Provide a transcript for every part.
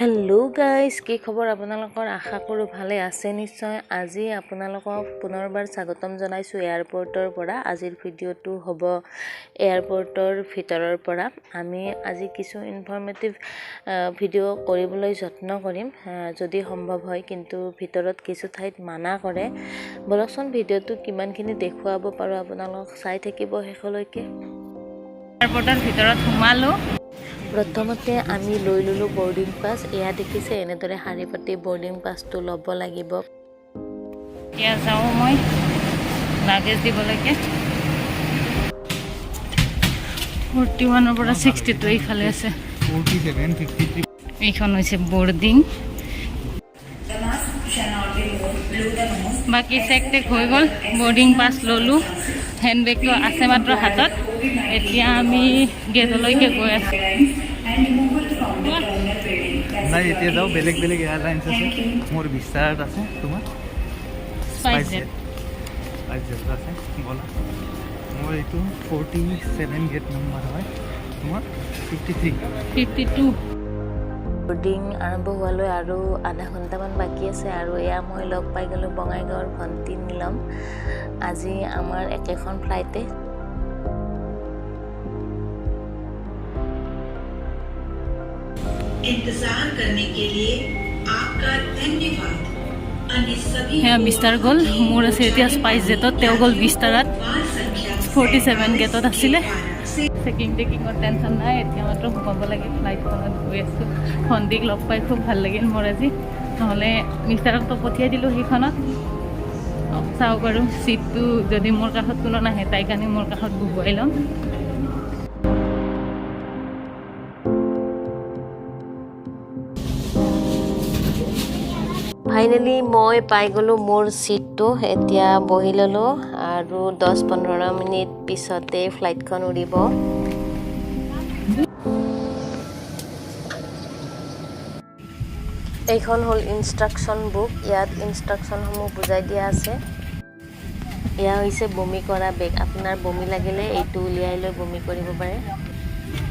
Hello' guys, কি খবৰ আপোনালোকৰ? আশা কৰোঁ ভালে আছে নিশ্চয়। আজি আপোনালোকক পুনৰবাৰ স্বাগতম জনাইছোঁ এয়াৰপৰ্টৰ পৰা। আজিৰ ভিডিঅ'টো হ'ব এয়াৰপৰ্টৰ ভিতৰৰ পৰা। আমি আজি কিছু ইনফৰ্মেটিভ ভিডিঅ' কৰিবলৈ যত্ন কৰিম যদি সম্ভৱ হয়, কিন্তু ভিতৰত কিছু ঠাইত মানা কৰে। ব'লকচোন ভিডিঅ'টো কিমানখিনি দেখুৱাব পাৰোঁ আপোনালোক চাই থাকিব শেষলৈকে। এয়াৰপৰ্টৰ ভিতৰত সোমালোঁ। প্ৰথমতে আমি লৈ ল'লোঁ বৰ্ডিং পাছ। এয়া দেখিছে, এনেদৰে শাৰী পাতি বৰ্ডিং পাছটো ল'ব লাগিব। এতিয়া যাওঁ মই লাগেজ দিবলৈকে। 41ৰ পৰা 62 এইফালে আছে। 47, 53. এইখন হৈছে বৰ্ডিং। বাকী চেক টেক হৈ গ'ল, বৰ্ডিং পাছ ল'লোঁ, হেণ্ডবেগটো আছে মাত্ৰ হাতত। এতিয়া আমি গেটলৈকে গৈ আছোঁ। নাই, এতিয়া যাওঁ। বেলেগ বেলেগ এয়াৰলাইন্স আছে। মোৰ ভিষ্টাৰাত আছে, তোমাৰ? Spice jet. স্পাইচ জেট আছে। ব'লা, মোৰ এইটো 47 গেট নম্বৰ হয়, তোমাৰ 53। 52। বৰ্ডিং আৰম্ভ হোৱালৈ আৰু আধা ঘণ্টামান বাকী আছে আৰু এয়া মই লগ পাই গ'লোঁ বঙাইগাঁৱৰ ভণ্টি নীলম। আজি আমাৰ একেখন ফ্লাইটে। इंतजार करने के लिए आपका धन्यवाद। अन्य सभी সেয়া মিষ্টাৰ গ'ল, মোৰ আছে এতিয়া স্পাইচ জেটত, তেওঁ গ'ল ভিষ্টাৰাত। द्वार संख्या 47 গেটত আছিলে। से চেকিং টেকিঙৰ টেনশ্যন নাই, এতিয়া মাত্ৰ সোমাব লাগে। ফ্লাইটখনত গৈ আছোঁ। ভণ্টিক লগ পাই খুব ভাল লাগিল মোৰ আজি। নহ'লে মিষ্টাৰকতো পঠিয়াই দিলোঁ সেইখনত। চাওক আৰু চিটটো যদি মোৰ কাষত কোনো নাহে, তাইক আনি মোৰ কাষত বহুৱাই ল'ম। ফাইনেলি মই পাই গ'লোঁ মোৰ ছিটটো। এতিয়া বহি ল'লোঁ আৰু 10-15 মিনিট পিছতে ফ্লাইটখন উৰিব। এইখন হ'ল ইনষ্ট্ৰাকশ্যন বুক। ইয়াত ইনষ্ট্ৰাকশ্যনসমূহ বুজাই দিয়া আছে। এয়া হৈছে বমি কৰা বেগ। আপোনাৰ বমি লাগিলে এইটো উলিয়াই লৈ বমি কৰিব পাৰে।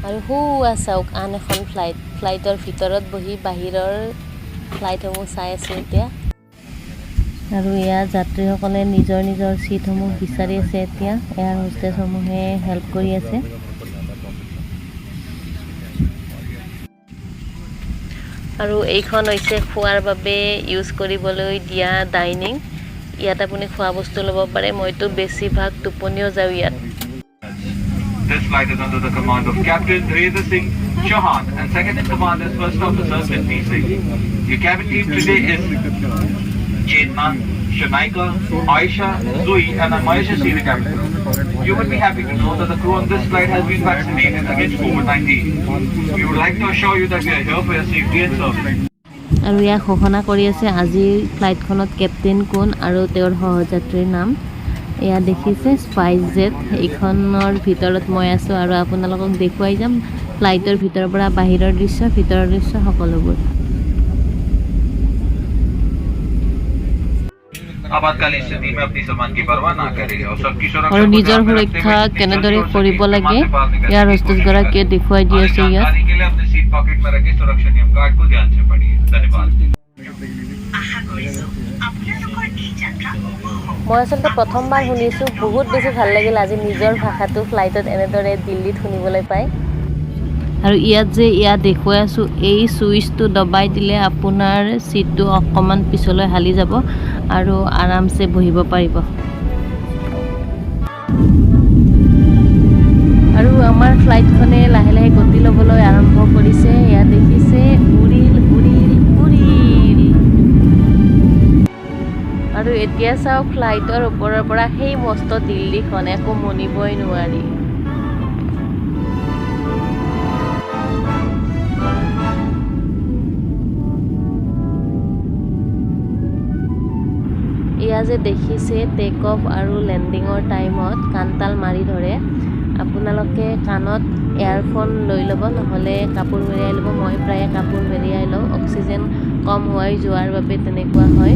আৰু সৌৱা চাওক আন এখন ফ্লাইট। ফ্লাইটৰ ভিতৰত বহি বাহিৰৰ ফ্লাইটসমূহ চাই আছোঁ এতিয়া। আৰু এয়া যাত্ৰীসকলে নিজৰ নিজৰ ছিটসমূহ বিচাৰি আছে। এতিয়া এয়াৰ হোষ্টেজসমূহে হেল্প কৰি আছে। আৰু এইখন হৈছে খোৱাৰ বাবে ইউজ কৰিবলৈ দিয়া ডাইনিং। ইয়াত আপুনি খোৱা বস্তু ল'ব পাৰে। মইতো বেছিভাগ টোপনিও যাওঁ ইয়াত। This flight is under the command of Captain Dhirendra Singh Chauhan and second in command is First Officer Sidney Singh. Your cabin team today is Chetna, Shanaika, Aisha, Zui and Mahesh C, the cabin crew. You will be happy to know that the crew on this flight has been vaccinated against COVID-19. We would like to assure you that we are here for your safety and service. আৰু ইয়াক ঘোষণা কৰি আছে আজিৰ ফ্লাইটখনত captain কোন আৰু তেওঁৰ সহযাত্ৰীৰ নাম। এয়া দেখিছে স্পাইচ জেট, এইখনৰ ভিতৰত মই আছোঁ আৰু আপোনালোকক দেখুৱাই যাম ফ্লাইটৰ ভিতৰৰ পৰা বাহিৰৰ দৃশ্য, ভিতৰৰ দৃশ্য সকলোবোৰ। आपातकालीन स्थिति में अपनी सामान की परवाह ना करें और सबकी सुरक्षा আৰু को নিজৰ ध्यान में रखते সুৰক্ষা हुए जितनी কেনেদৰে जल्दी हो सके কৰিব विमान লাগে से बाहर निकलने ইয়াৰ की कोशिश হোষ্টেজগৰাকীয়ে करें। দেখুৱাই দি आगे আছে ইয়াত। जानकारी के लिए अपने सीट पॉकेट में रखे सुरक्षा नियम कार्ड को ध्यान से पढ़िए। धन्यवाद। আশা কৰিছো আপোনালোকৰ এই যাত্ৰা শুভ হওক। মই আচলতে প্ৰথমবাৰ শুনিছোঁ। বহুত বেছি ভাল লাগিল আজি নিজৰ ভাষাটো ফ্লাইটত এনেদৰে দিল্লীত শুনিবলৈ পাই। আৰু ইয়াত যে ইয়াত দেখুৱাই আছোঁ, এই চুইচটো দবাই দিলে আপোনাৰ ছিটটো অকণমান পিছলৈ হালি যাব আৰু আৰামছে বহিব পাৰিব। আৰু আমাৰ ফ্লাইটখনে লাহে লাহে গতি ল'বলৈ আৰম্ভ কৰিছে। ইয়াত দেখিছে, উৰিল, উৰিল, উৰিল। আৰু এতিয়া চাওক ফ্লাইটৰ ওপৰৰ পৰা সেই মস্ত দিল্লীখন, একো মনিবই নোৱাৰি। এয়া যে দেখিছে, টেক অফ আৰু লেণ্ডিঙৰ টাইমত কাণতাল মাৰি ধৰে। আপোনালোকে কাণত এয়াৰফোন লৈ ল'ব, নহ'লে কাপোৰ মেৰিয়াই ল'ব। মই প্ৰায়ে কাপোৰ মেৰিয়াই লওঁ। অক্সিজেন কম হৈ যোৱাৰ বাবে তেনেকুৱা হয়।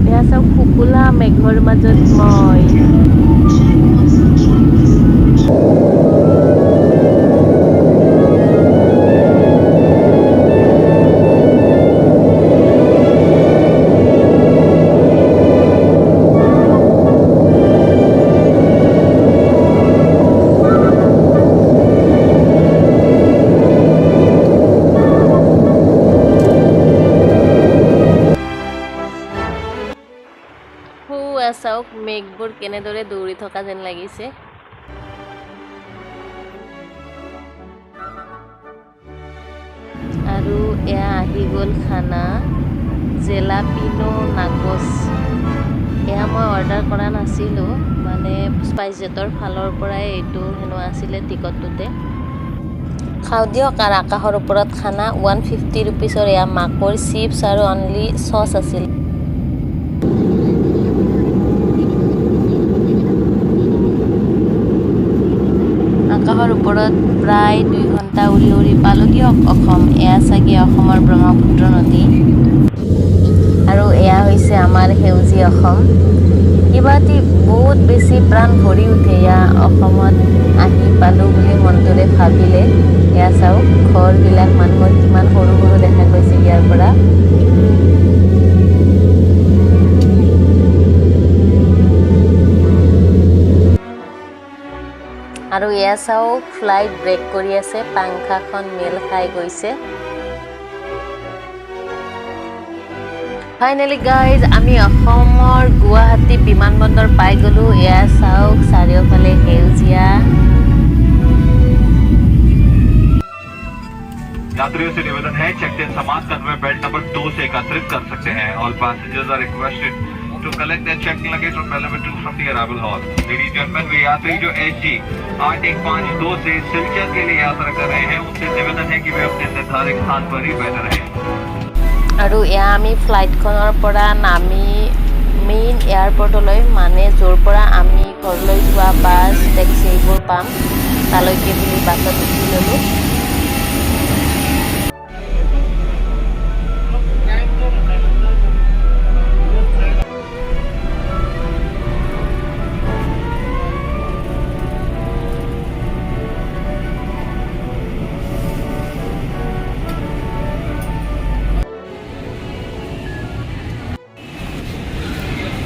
এয়া চাওক, শুকুলা মেঘৰ মাজত মই। চাওক, মেঘবোৰ কেনেদৰে দৌৰি থকা যেন লাগিছে। আৰু এয়া আহি গ'ল খানা, জেলাপিনো নাকচ। এয়া মই অৰ্ডাৰ কৰা নাছিলোঁ, মানে স্পাইচজেটৰ ফালৰ পৰাই এইটো হেনো আছিলে টিকটটোতে। খাওঁ দিয়ক। আৰু আকাশৰ ওপৰত খানা, 150 ৰুপিজৰ এয়া মাকৈ চিপছ আৰু অনলি চচ আছিল। আকাশৰ ওপৰত প্ৰায় 2 ঘণ্টা উৰি উৰি পালোঁ দিয়ক অসম। এয়া চাগে অসমৰ ব্ৰহ্মপুত্ৰ নদী আৰু এয়া হৈছে আমাৰ সেউজীয়া অসম। কিবা এটি বহুত বেছি প্ৰাণ ভৰি উঠে এয়া অসমত আহি পালোঁ বুলি মনটোৰে ভাবিলে। এয়া চাওক, ঘৰবিলাক মানুহৰ কিমান সৰু সৰু দেখা গৈছে ইয়াৰ পৰা। আৰু এয়া চাওক, ফ্লাইট ব্ৰেক কৰি আছে, পাংখাখন মেল খাই গৈছে। ফাইনেলি গাইজ, আমি অসমৰ গুৱাহাটী বিমানবন্দৰ পাই গ'লোঁ। এয়া চাওক, চাৰিওফালে সেউজীয়া। यात्रियों से निवेदन है, चेक इन सामान कन्वे बेल्ट नंबर 2 से एकत्रित कर सकते हैं। All passengers are requested to collect their check luggage from belt number 2 from the arrival hall. Ladies gentleman, वे यात्री जो SG 8152 से सिलचर के लिए यात्रा कर रहे हैं, उनसे निवेदन है कि वे अपने निर्धारित स्थान पर ही बैठे रहें। আৰু এয়া আমি ফ্লাইটখনৰ পৰা নামি মেইন এয়াৰপৰ্টলৈ, মানে য'ৰ পৰা আমি ঘৰলৈ যোৱা বাছ, টেক্সি এইবোৰ পাম, তালৈকে বুলি বাছত উঠি ল'লোঁ।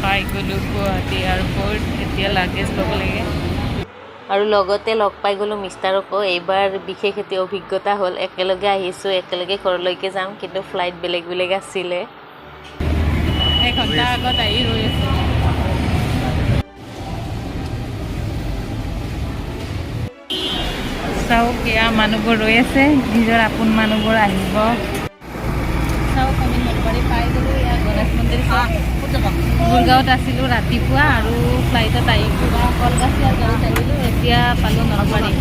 পাই গ'লোঁ গুৱাহাটী এয়াৰপৰ্ট। এতিয়া লাগেজ ল'ব লাগে। আৰু লগতে লগ পাই গ'লোঁ মিষ্টাৰকো। এইবাৰ বিশেষ এটি অভিজ্ঞতা হ'ল, একেলগে আহিছোঁ, একেলগে ঘৰলৈকে যাম, কিন্তু ফ্লাইট বেলেগ বেলেগ আছিলে। এঘণ্টা আগত আহি ৰৈ আছোঁ। চাওক, এয়া মানুহবোৰ ৰৈ আছে, নিজৰ আপোন মানুহবোৰ আহিব। চাওক, আমি নলবাৰী পাই গ'লোঁ। এয়া গণেশ মন্দিৰ চাওক। গুৰগাঁৱত আছিলোঁ ৰাতিপুৱা আৰু ফ্লাইটত আহি কিবা কলগাছিয়াৰ গাড়ীত আহিলোঁ, এতিয়া পালোঁ নলবাৰী।